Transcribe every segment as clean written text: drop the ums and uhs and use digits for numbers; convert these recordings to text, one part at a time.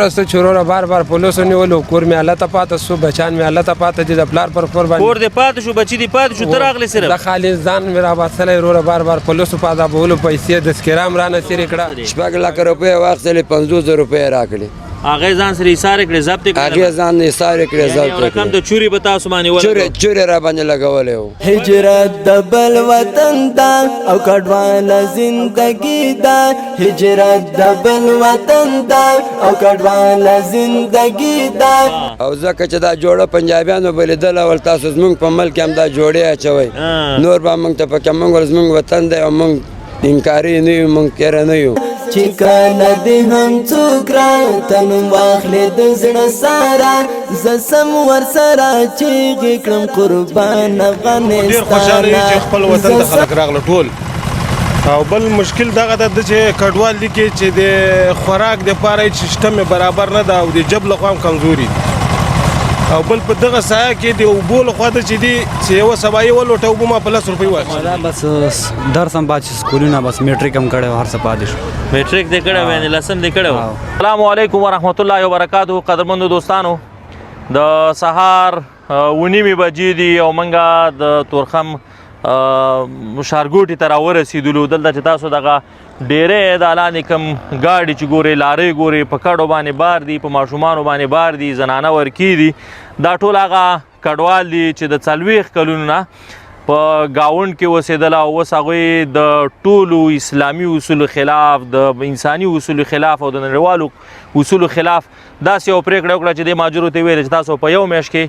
رسو چې وروره بار بار پولیسو نیولو، کور مې هلته پاته سو، بچیان مې هلته پاته دي، د پلار پر کور باندې کور دې پاتې شو، بچی دې پاتې شو، ته راغلې صرف د خالي ځان مې راباسلی وروره. بار بار پولیسو په عذابولو، پیسې د سکرام رانه څیرې کړه. 6 لکه روپۍ واخیستلې، 50 زره روپۍ راکړې. هغه ځان سره ایسار کړې، ضبط کړې. هغې ځان ایسار کړې. یعنی یو ضبط رقم کړې. د چوري به تاسو باندې چورې ولګو. چورې را باندې لګولې و. هجرت د بل وطن دا او کډواله زندگی دا، هجرت د بل وطن دا او کډواله زندگی دا. او ځکه چې دا جوړه پنجابیانو به لیدله، ول تاسو زمونږ په ملک کې هم دا جوړې اچوئ، نور به مونږ ته پکې. مونږ ول زمونږ وطن دی او مونږ انکاري نه یو، مونږ تېره نه یو. چې کله دې هم څوک راته نوم واخلې د زړه سره، زه سم ورسره چیغې کړم قربان افغانستان. ډیر خوشاله یو چې خپل وطن ته خلک راغله ټول. او بل مشکل دغه ده چې کډوال دي کې چې د خوراک د پاره هیڅ سیستم یې برابر نه ده او د جب لخوا هم کمزوري دي. او بل په دغه سایه کې د اوبو لخوا ده چې دي چې یوه سبا یې ولوټه اوبه ما په 10 روپۍ واخیستې. دا بس درس هم پاتې شو، سکولونه بس میټریک هم کړی، هر څه پاتې شو. میټریک دې کړی و، یعنی لسم دې کړی و. السلام علیکم ورحمت الله وبرکاته. قدرمنو دوستانو، د سهار 7:30 بجې دي او مونږه د تورخم ښارګوټي ته راورسېدلو. دلته چې تاسو دغه ډېری د لاندې کوم ګاډي چې ګورئ، لارۍ ګورئ، په کډو باندې بار دي، په ماشومانو باندې بار دي، زنانه ورکې دي، دا ټول هغه کډوال دي چې د 40 کلونو نه په گاونډ کې اوسېدل او اوس هغوی د ټولو اسلامي اصولو خلاف، د انساني اصولو خلاف او د نړیوالو اصولو خلاف داسې یو پرېکړه وکړه چې دې مهاجرو ته ویل چې تاسو په یو میاشت کې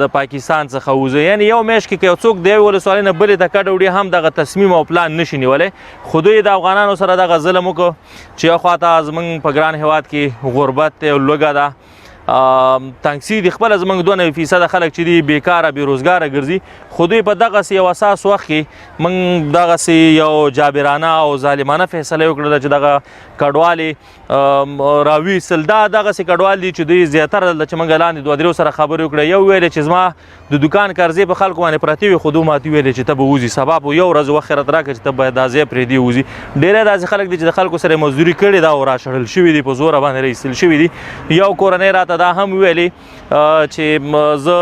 د پاکستان څخه وځئ. یعنی یو میاشت کې که یو څوک د یوې ولسوالۍ نه بلې ته کډه وړي هم دغه تصمیم او پلان نشي نیولی. خو دوی د افغانانو سره دغه ظلم وکړ چې یو خواته زمونږ په ګران هیواد کې غربت دی او لوږه ده، تنګسي دي، خپله زمونږ 92% خلک چې دي بیکاره بېروزګاره ګرځي، خو دوی په دغسې یو اساس وخت کې موږ دغسې یو جابرانه او ظالمانه فیصله وکړله چې دغه کډوالې راویستل. دا دغسې کډوال دي چې دوی زیاتره دلته چې موږ لاندې دوه دریو سره خبرې وکړې، یو ویلې چې زما د دکان قرضې په خلکو باندې پرتې وي، خو دوی ماته ویلې چې ته به وځي، سبا په یو ورځ وخت راته راکړه چې ته باید دا ځای پرېږدې وځي. ډېری داسې خلک دي چې د خلکو سره یې مزدوري کړې ده او راشړل شوي دي، په زوره باندې را ایستل شوي دي. یو کورنۍ راته دا هم ویلې چې زه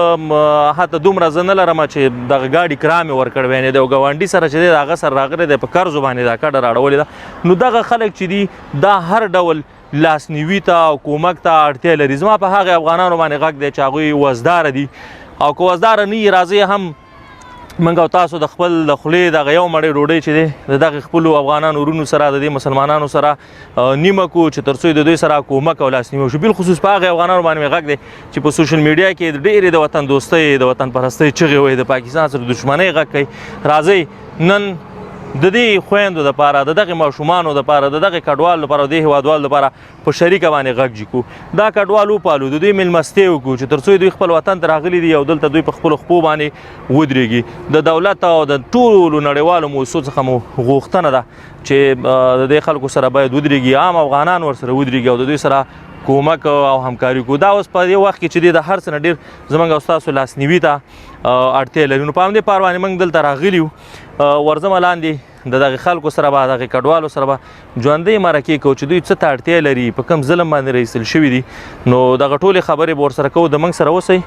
حتی دومره زه نه لرم چې دغه ګاډي کرا مې ورکړ، یعنې د یو ګاونډي سره چې دی د هغه سره راغلی دی، په قرضو باندې دا کډه راړولې ده. نو دغه خلک چې دي دا هر ډول لاسنیوي ته او کومک ته اړتیا لري. زما په هغه افغانانو باندې غږ دی چې هغوی وزداره دي او که وزداره نه یي، راځئ هم موږ او تاسو د خپل د خولې دغه یو مړۍ ډوډۍ چې دی د دغه خپلو افغانانو ورونو سره، د دې مسلمانانو سره نیمه کو چې تر څو د دوی سره کومک او لاسنیوی وشي. بالخصوص په هغه افغانانو باندې مې غږ دی چې په سوشل میډیا کې ډېرې د وطن دوستۍ، د وطن پرستۍ چغې وایي، د پاکستان سره دښمنۍ غږ کوي. راځئ نن د دې خویندو دپاره، د دغه ماشومانو دپاره، د دغه کډوالو دپاره، د دې هیوادوالو دپاره په شریکه باندې غږ جکو، دا کډوال وپالو، د دوی میلمستیا وکړو چې تر څو دوی خپل وطن ته راغلي دي او دلته دوی په خپلو خپو باندې ودرېږي. د دولت او د ټولو نړیوالو موسسو څخه مو غوښتنه ده چې د دې خلکو سره باید ودرېږي، عام افغانان ورسره ودرېږي او د دوی سره کومک او همکاري کو. دا اوس په دې وخت کې چې دی د هر څه نه ډېر زمونږ او ستاسو لاسنیوي ته اړتیا لري. نو په همدې پار باندې موږ دلته راغلي یو. ورځمه لاندې د دغه خلکو سره به، دغه کډوالو سره به ژوندۍ مرکې کوو چې دوی څه ته اړتیا لري، په کوم ظلم باندې را ایستل شوي دي. نو دغه ټولې خبرې به ورسره کوو. د موږ سره اوسئ.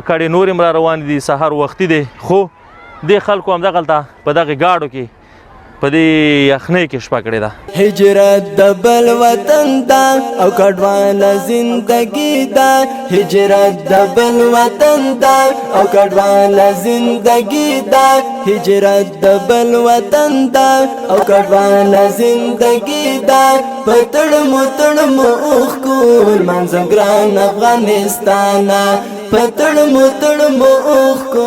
کډې نورې هم را روانې دي. سهار وختي دی خو دې خلکو همدغلته په دغه ګاډو کې په دې یخنۍ کې شپه کړې ده. هجرت د بل وطن دا او کډواله زندگی دا، هجرت د بل وطن دا او کډواله زندگی دا، هجرت د بل وطن دا او کډواله زندگی دا. پتړمو تړمو اوښکو منځم ګران افغانستان، پتړمو تړمو اوښکو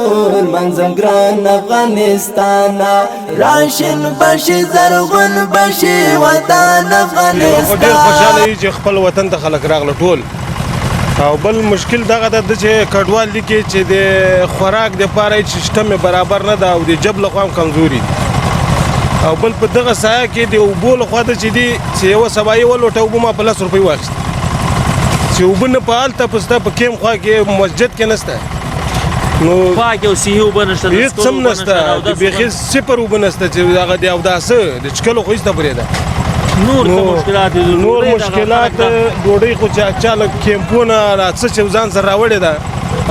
منځم ګران افغانستان، راشن بشي زرغون بشي وطن خو ډېر خوشاله افغانستان. یو چې خپل وطن ته خلک راغله ټول. او بل مشکل دغه ده چې کډوال دي کې چې د خوراک د پاره هیڅ سیستم یې برابر نه ده او د جب لخوا هم کمزوري دي. او بل په دغه سایه کې د اوبو لخوا ده چې دي چې یوه سبا یې ولوټه اوبه ما په 10 روپۍ واخیستې، چې اوبه نه په هلته په سته په کیم خوا کې مسجد کې نشته، نو پاکې او صحي اوبه نشته، د هیڅ څښلو هم اوبه نشته. نشته، د د اودس بیخي اوبه صفر اوبه نشته چې هغه د اوداسه د څښلو خو هیڅ نه پرېږده. نور څه مشکلات دي؟ نور مشکلات ډوډۍ خو چې چا له کیمپونه را څه چې ځان سره راوړې ده،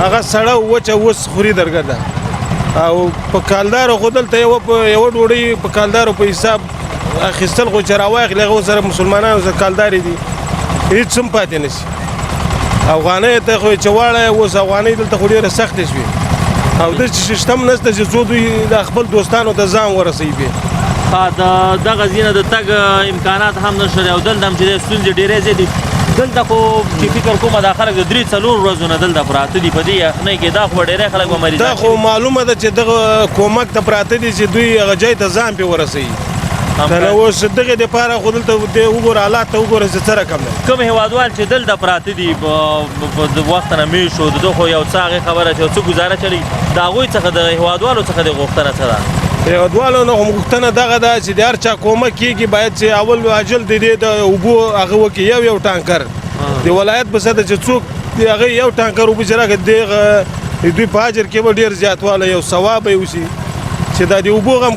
هغه سړه وچه اوس خوري درګرده. او په کالدارو خو دلته یوه ډوډۍ په کالدارو په حساب اخیستل خو چې راواخلي، هغه سره مسلمانانو سره کالدارې دي، هېڅ هم پاتې نه شي. افغانۍ ته خو چې واړه اوس افغانۍ دلته خو ډېره سختې شوې، او داسې سیستم نشته چې څو دوی د خپل دوستانو ته ځان ورسوي. پرې د دغه ځای نه د تګ امکانات هم نشته، او دلته هم چې ستونزې ډېرې زیاتې. دلته خو چې فکر کوم دا خلک د 3-4 ورځو نه دلته پراته دي په دې یخنۍ کې، دا خو ډېری خلک به مریضان. دا خو معلومه ده چې دغه کومک ته پراته دي چې دوی هغه ځای ته ځان پرې ورسوي. کنه اوس دغې دپاره خو دلته وګوره حالات ته وګوره چې څه رقم دی. کوم هېوادوال چې دلته پراته دي د وخت نه مېشت شو، د ده خو یو څه هغې خبره چې یو څه ګزاره چلوي، د هغوی څخه د هېوادوالو څخه د غوښتنه څه ده؟ هېوادوالو نه هم غوښتنه دغه ده چې د هر چا کومک کېږي، باید چې اول عاجل د دې د اوبو هغه وکړي، یو یو ټانکر د ولایت په سطح چې څوک هغه یو ټانکر اوبه چې راکړي، دوی په اجر کې به ډېر زیاتوالی یو ثواب به یې وشي. چې دا د اوبو غم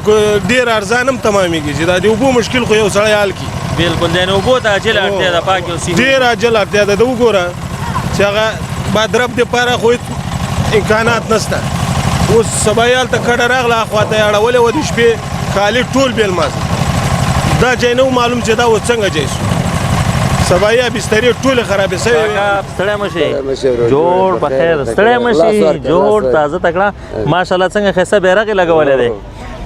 ډېر ارزان هم تمامېږي، چې دا د اوبو مشکل خو یو سړی حل کړي. بالکل، یعنې اوبو ته عاجل اړتیا ده، پاکې او صحي ډېر عاجل اړتیا ده. ده وګوره چې هغه بادرب دپاره خو هېڅ امکانات نشته. اوس سبا یې هلته کډه راغله، اخوا ته یې اړولې وه، د شپې کالي ټول بېل مازه. دا ځای نه و معلوم چې دا اوس څنګه ځای شو. سبا یې بسترې ټولې خرابې شوې وې. ستړی مه شئ، جوړ په خیر. ستړی مه شئ، جوړ تازه تکړه ماشاءالله. څنګه ښایسته بیرغ یې لګولی دی.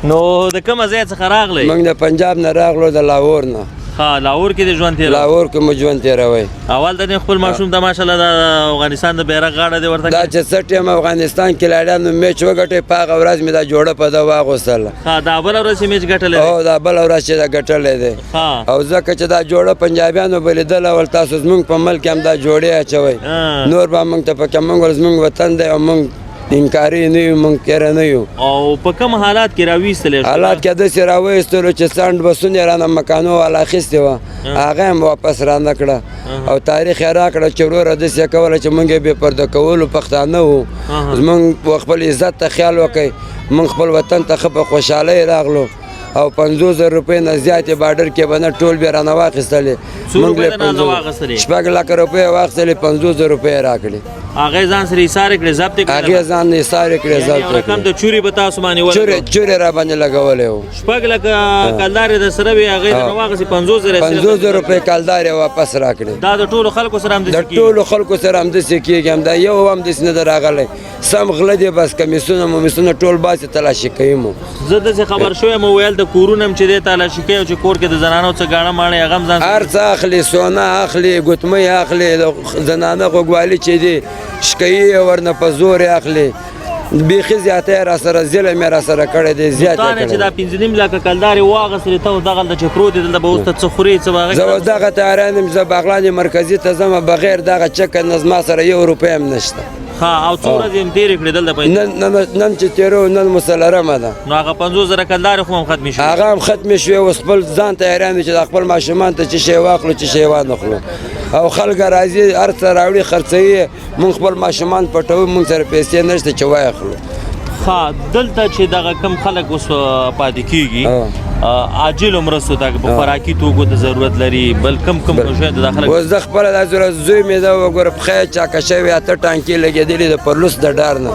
نو د کومه ځای څخه راغلی؟ موږ د پنجاب نه راغلو، د لاهور نه. ها، لاهور کې د ژوند تېروئ؟ لاهور کې مو ژوند تېروئ. اول ته دې خپل ماشوم ته ماشاءالله د افغانستان د بیرغ غاړه دې ورته دا چې څه ټایم افغانستان کې لاړیانو میچ وګټی، په هغه ورځ مې دا جوړه په ده واغوستله. ها، دا بله ورځ چې میچ ګټلی دی؟ هو، دا بله ورځ چې دا ګټلی دی. او ځکه چې دا جوړه پنجابیانو به لیدله، ول تاسو زموږ په ملک کې هم دا جوړې اچوئ، نور به موږ ته پکې، موږ ول زموږ وطن دی او موږ انکاري نه یو، موږ تېره نه یو. او په کوم حالات کې راویستلی شو؟ حالات کې داسې راویستلو چې څنډ بسونه یې رانه مکانو والا اخیستې وه، هغه هم واپس رانه کړه. او تاریخ یې راکړه چې وروره داسې یې کوله چې موږ یې بې پرده کولو پښتانه وو، زموږ خپل عزت ته خیال وکړئ، موږ خپل وطن ته ښه په خوشحالۍ راغلو. او 50,000 روپۍ نه زیاتې باډر کې به نه ټول بیا رانه واخیستلې. موږ له 6 لکه روپۍ واخیستلې، 50,000 روپۍ یې راکړې. هغې ځان سره ایسارې کړې، ضبط یې کړې؟ هغې ځان ایسارې کړې، ضبط یې کړې. رقم د چورې به تاسو باندې ولګوو؟ چورې را باندې لګولی و. 6 لکه کلدارې در سره وې، هغې درنه واخیستې، 50,000 50,000 روپۍ کلدارې واپس راکړې. دا د ټولو خلکو سره همداسې کېږي؟ د ټولو خلکو سره همداسې کېږي، همدا یو هم داسې نه دی راغلی. سم غله دی، بس کمیسونه ممیسونه ټول باسي تلاشي کوي مو. زه داسې خبر شوی یم، ویل د کورونه هم چې دی تلاشي کوي، او چې کور کې د زنانو څه ګاڼه ماڼۍ هغه هم ځان هر څه اخلي، سونه اخلي، ګوتمۍ اخلي، د زنانه غوږوالي چې دي شکوي یې ورنه په زور یې اخلي. بیخي زیاتی یې راسره ظلم یې راسره کړی دی، زیات یې کړی. چې دا 5.5 لکه کلدارې واخیستلې، ته اوس دغلته چې پروت یې، دلته به اوس ته څه خورې څه به هغه؟ زه اوس دغه ته حیران یم، زه بغلان مرکزي ته ځم، بغیر دغه چکه نه زما سره 1 روپۍ هم نشته. ها، او څو ورځې هم تېرې کړې دلته؟ نن چې تېرو، نن مسلرمه ده. نو هغه 50,000 کلدارې خو هم ختمې شوې؟ هغه هم ختمې شوې. اوس خپل ځان ته حیران یو چې دا خپل ماشومان ته چې شی واخلو چې شی وانخلو. او خلک راځي هر څه راوړي خرڅوي، موږ خپل ماشومان پټوو، موږ سره پیسې نشته چې وایخلو. ښه، دلته چې دغه کم خلک اوس پاتې کېږي عاجلو مرستو ته په خوراکي توکو ته ضرورت لري، بل کم کم شیانو ته دا خلک؟ اوس زه خپله دا ضرورت زوی مې ده وګوره، پښه یې چاکه شوې، 8 ټانکې لګېدلې د پرلوس د ډار نه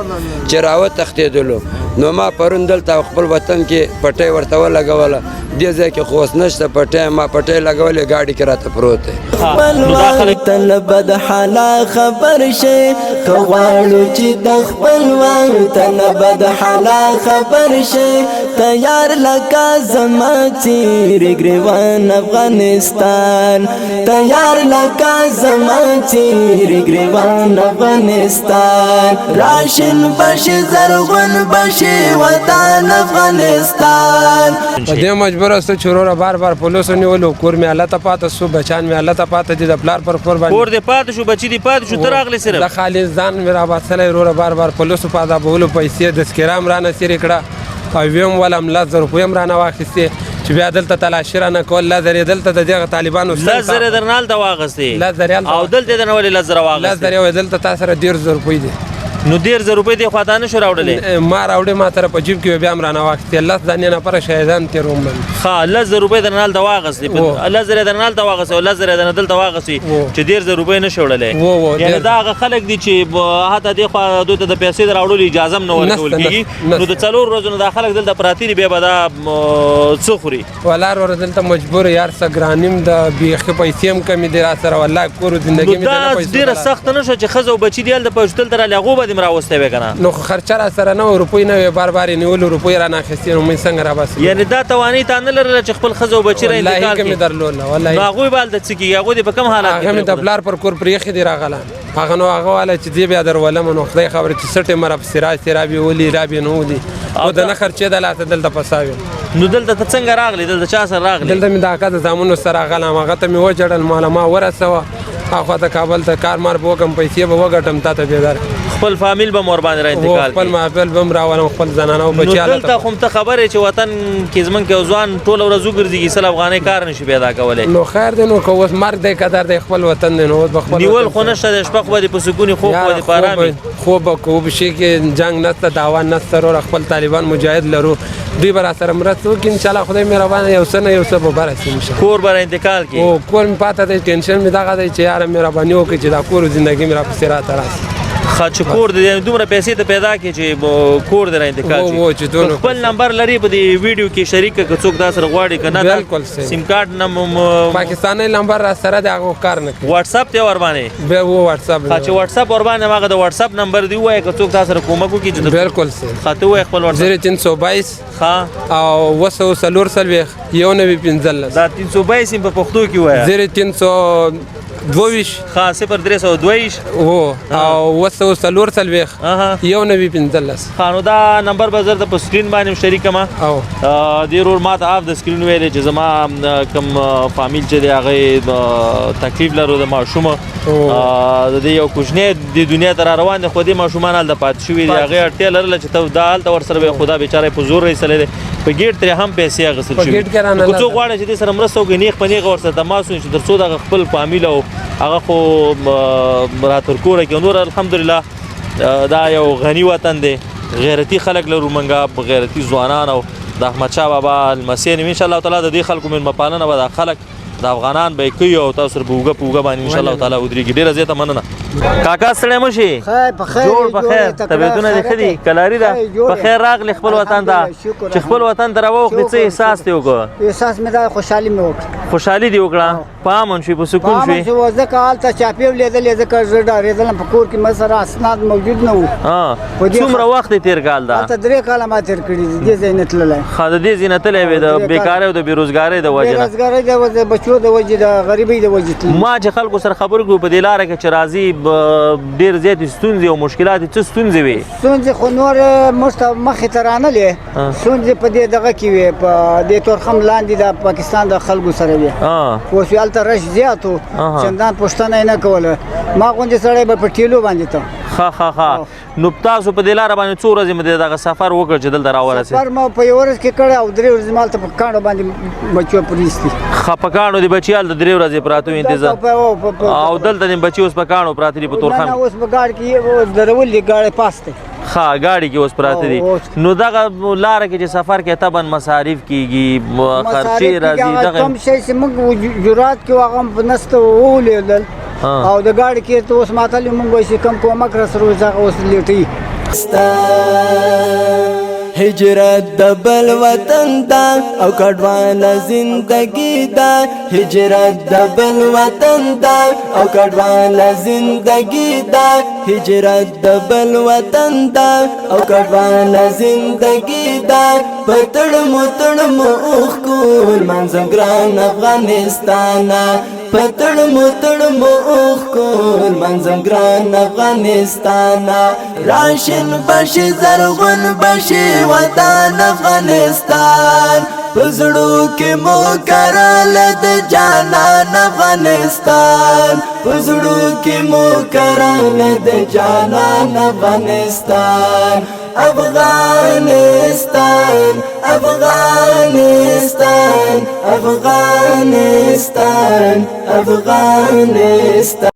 چې راوتښتېدلو. نو ما پرون دلته خپل وطن کې پټۍ ورته ولګوله، دې ځای کې خو اوس نشته پټۍ، ما پټۍ لګولې، ګاډي کې راته پروت دی. خپل وطن بد حالا خبر شي، که غواړو چې د خپل وطن بد حالا خبر شي، تیار لکه زما چیرې ګریوان افغانستان، تیار لکه زما چیرې ګریوان افغانستان، راشن بشي زرغون بشي وطن افغانستان. په دې مجبور شو چې وروره بار بار پولیسو نیولو، کور مې هلته پاته شو، بچیان مې هلته پاته دي، د پلار پر کور باندې کور دې پاته شو، بچي دې پاته شو، ته راغلې صرف؟ زه خالي ځان مې راباسلی وروره، بار بار پولیسو په عذابولو پیسې دستکرام رانه څیرې کړه، او ویم ولم 10,000 روپۍ هم رانه واخیستې، چې بیا دلته تلاشي رانه کول. 10,000 یې دلته د دغه طالبانو 10,000 یې درنه هلته واخیستې؟ 10,000 یې هلته او دلته یې درنه ولې 10,000 واخیستې؟ 10,000 یې وایي دلته تا سره 30,000 روپۍ دي. نو 10000 روپۍ دې خوا ته نه شو راوړلې؟ ما راوړې، ما سره په جیب کې بیا هم رانه واخیستې. 10 دانې نفره شاهدان تېر وم باندې. ښه، 10000 روپۍ درنه هلته واخیستې؟ وو. 10000 یې درنه هلته واخیستې او 10000 یې درنه دلته واخیستې وو. چې 10000 روپۍ نه شي وړلی؟ وو، وو، یعنې دا هغه خلک دي چې حتی دې خوا دوی ته د پیسې د راوړلو اجازه هم نه ورکول نشته، کېږي. نشته. نو د 4 ورځو نه دا خلک دلته پراته دي، بیا به دا څه خوري؟ والله وروره دلته مجبور یار، څه ګرانیم ده، بیخي پیسې هم کمې دي را سره، والله کور نو زندګي مې دا ده نه پیسو ډېره ده. سخته نه شوه چې ښځه او بچي دي هلته په دلته راغلي، هغو به دې هم راوستی وی که نه؟ نو خو خرچه را سره نه وه، روپۍ نه وې، بار بار یې نیولو، روپۍ رانه اخیستې، نو موږ څنګه راباسو؟ یعنې دا توانایي تا نه لرله چې خپل ښځه او بچي را والله انتقال که مې کړي؟ درلوله والله. نو هغوی به هلته څه کېږي؟ هغوی دې په کوم حالت کې هغه مې د پرېښودل؟ پلار پر کور پرېښې دي راغله. هغه نو هغه والا چې دی بیا درولم، نو خدای خبر چې څه ټیم راپسې راسي، را بې ولي، را بې نه ولي، او او د نه خرچې د لاسه دلته پساوي. نو دلته ته څنګه راغلې؟ دلته چا سره راغلې؟ دلته مې د اکا د زامنو سره راغلم، هغه ته مې وژړل، ماله ما ورسوه اخوا ته کابل ته، کار مار به وکړم، پیسې به وګټم، تا ته به درکړم. خپل فامیل به مور باندې را انتقال خپل کړي؟ محفل به هم راولم، خپل زنانه او نو بچي دلته هلته. خو هم ته خبر یې چې وطن کې زمونږ یو ځوان ټوله ورځ وګرځېږي، 100 افغانۍ کار نشي پیدا کولی. نو خیر دی، نو که اوس مرګ دی قدر دی، خپل وطن دی، نو اوس به خپل نیول وطن خو نشته دی، شپه خو به دې په سکون وي، خوب خو به دې په آرام وي. خوب به کوو به شي کې جنګ نشته، دعوا نشته وروره. خپل طالبان مجاهد لرو، دوی به را سره مرسته وکړي انشاءالله. خدای مهربانه، یو څه نه یو څه به برسي انشاءالله. کور به را انتقال کړي؟ او کور مې پاته دی، ټینشن مې دغه دی چې یاره مهرباني وکړي چې دا کور او زندګي مې راپسې راته راسي. ښه، چې کور دې یعنې دومره پیسې ته پیدا کړې چې کور دې را انتقال وو، شي. وو، چې دومره خپل نمبر لري په دې ویډیو کې شریک کړه که څوک دا سره غواړي که نه دا بالکل صحیح. سیم کارت نه پاکستاني نمبر را سره دی، هغه کار نه کوي. واتساپ ته ور باندې؟ بیا و واتساپ. ښه، چې واتساپ ور باندې هغه د واتساپ نمبر دی ووایه که څوک تا سره کومک وکړي چې بالکل صحیح. ښه، ته ووایه خپل واتساپ. 0322 ښه. او 744 1915. دا 322 په پښتو کې ووایه. 0322. ښه، 0322. وو، او 744 1915. ښه، نو دا نمبر به زه درته په سکرین باندې هم شریک کړم. او دې ورور ما ته آف د سکرین ویلې چې زما کوم فامیل چې دی هغه تکلیف لرو د ماشوم، د دې یو کوچنی د دنیا ته را روان دی، خو دې ماشومان هلته پاتې شوي دي، هغې اړتیا لرله چې ته دا هلته ورسره وې، خو دا بېچاره یې په زور رسېدلی دی، په ګېټ ترې هم پیسې اخیستل په شوي. ګېټ کې رانه که څوک لاړه. غواړي چې دې سره مرسته وکړي، نیغ په نیغه ورسره تماس ونیسي تر څو دغه خپل فامیل او هغه خو را تر کوره کړي. نور الحمدلله دا یو غني وطن دی، غیرتي خلک لرو مونږه، غیرتي ځوانان او د احمدشاه بابا لمسیان یو. ان شاء الله تعالی د دې خلکو مېلمه پالنه به دا خلک د افغانان به یې کوي او تاسو سره به اوږه په اوږه باندې ان شاء الله تعالی ودرېږي. ډېره زیاته مننه کاکا، ستړی مه شې. جوړ په خیر، طبیعتونه دې ښه دي؟ کلاري ده؟ په خیر راغلې خپل وطن ته؟ چې خپل وطن ته راوخلې څه احساس دې وکړ؟ احساس مې دا خوشحالي مې وکړه. خوشحالي دې وکړه، په امن شوې، په سکون په امن شوې؟ شو، ځکه هلته چاپې ولیدلې، ځکه زه ډارېدلم، په کور کې مې سره اسناد موجود نه وو. په دې څومره وخت دې تېر کال ده؟ هلته 3 کاله ما تېر کړي دي، دې ځای نه تللی. ښه، د دې ځای نه تللی وې د بېکارۍ او د بېروزګارۍ د وجې نه؟ بېروزګارۍ د وجې، د بچو د وجې، د غریبۍ د وجې تللی. ما چې خلکو سره خبرې کوو په دې لاره کې چې راځي ډېر زیاتې ستونزې او مشکلات، څه ستونزې وې؟ ستونزې خو نور موږ ته مخې ته رانه لې، ستونزې په دې دغه کې وې، په دې تورخم لاندې د پاکستان د خلکو سره وې. اوس هلته رش زیات و، چندان پوښتنه یې نه کوله، ما غوندې سړی به په ټیلو باندې ته. ښه ښه ښه، نو تاسو په دې لاره باندې څو ورځې مو دغه سفر وکړ چې دلته راورسېد؟ سفر ما په یوه ورځ کې کړی او 3 ورځې ما هلته په کاڼو باندې بچو پرېستي. ښه، په کاڼو دې بچي هلته 3 ورځې پراته وو انتظار، او دلته دې بچي اوس په کاڼو پراته دي په تورخم؟ نه، اوس په ګاډي کې درول دي، ګاډی پاس دی. ښه، ګاډي کې اوس پراته دي. نو دغه لاره کې چې سفر کې طبعا مصارف کېږي، خرچې راځي، دغه کوم شی چې موږ جرات کې هغه هم په نسته ولیدل، او د ګاډي کې ته اوس ماتل موږ وایي چې کوم کومک را سره وشي هغه اوس لیټوي. هجرت د بل وطن ده او کډواله زندگی ده، هجرت د بل وطن ده او کډواله زندگی ده، هجرت د بل وطن ده او کډواله زندگی ده. په تړمو تړمو اوښکو لمانځم ګران افغانستان، په تړمو تړمو اوښکو لمانځم ګران افغانستان. راشن بشي زرغون بشي وطن افغانستان، په زړو کې مو کرل د جانان افغانستان، په زړو کې مو کرل د جانان افغانستان. افغانستان افغانستان افغانستان افغانستان.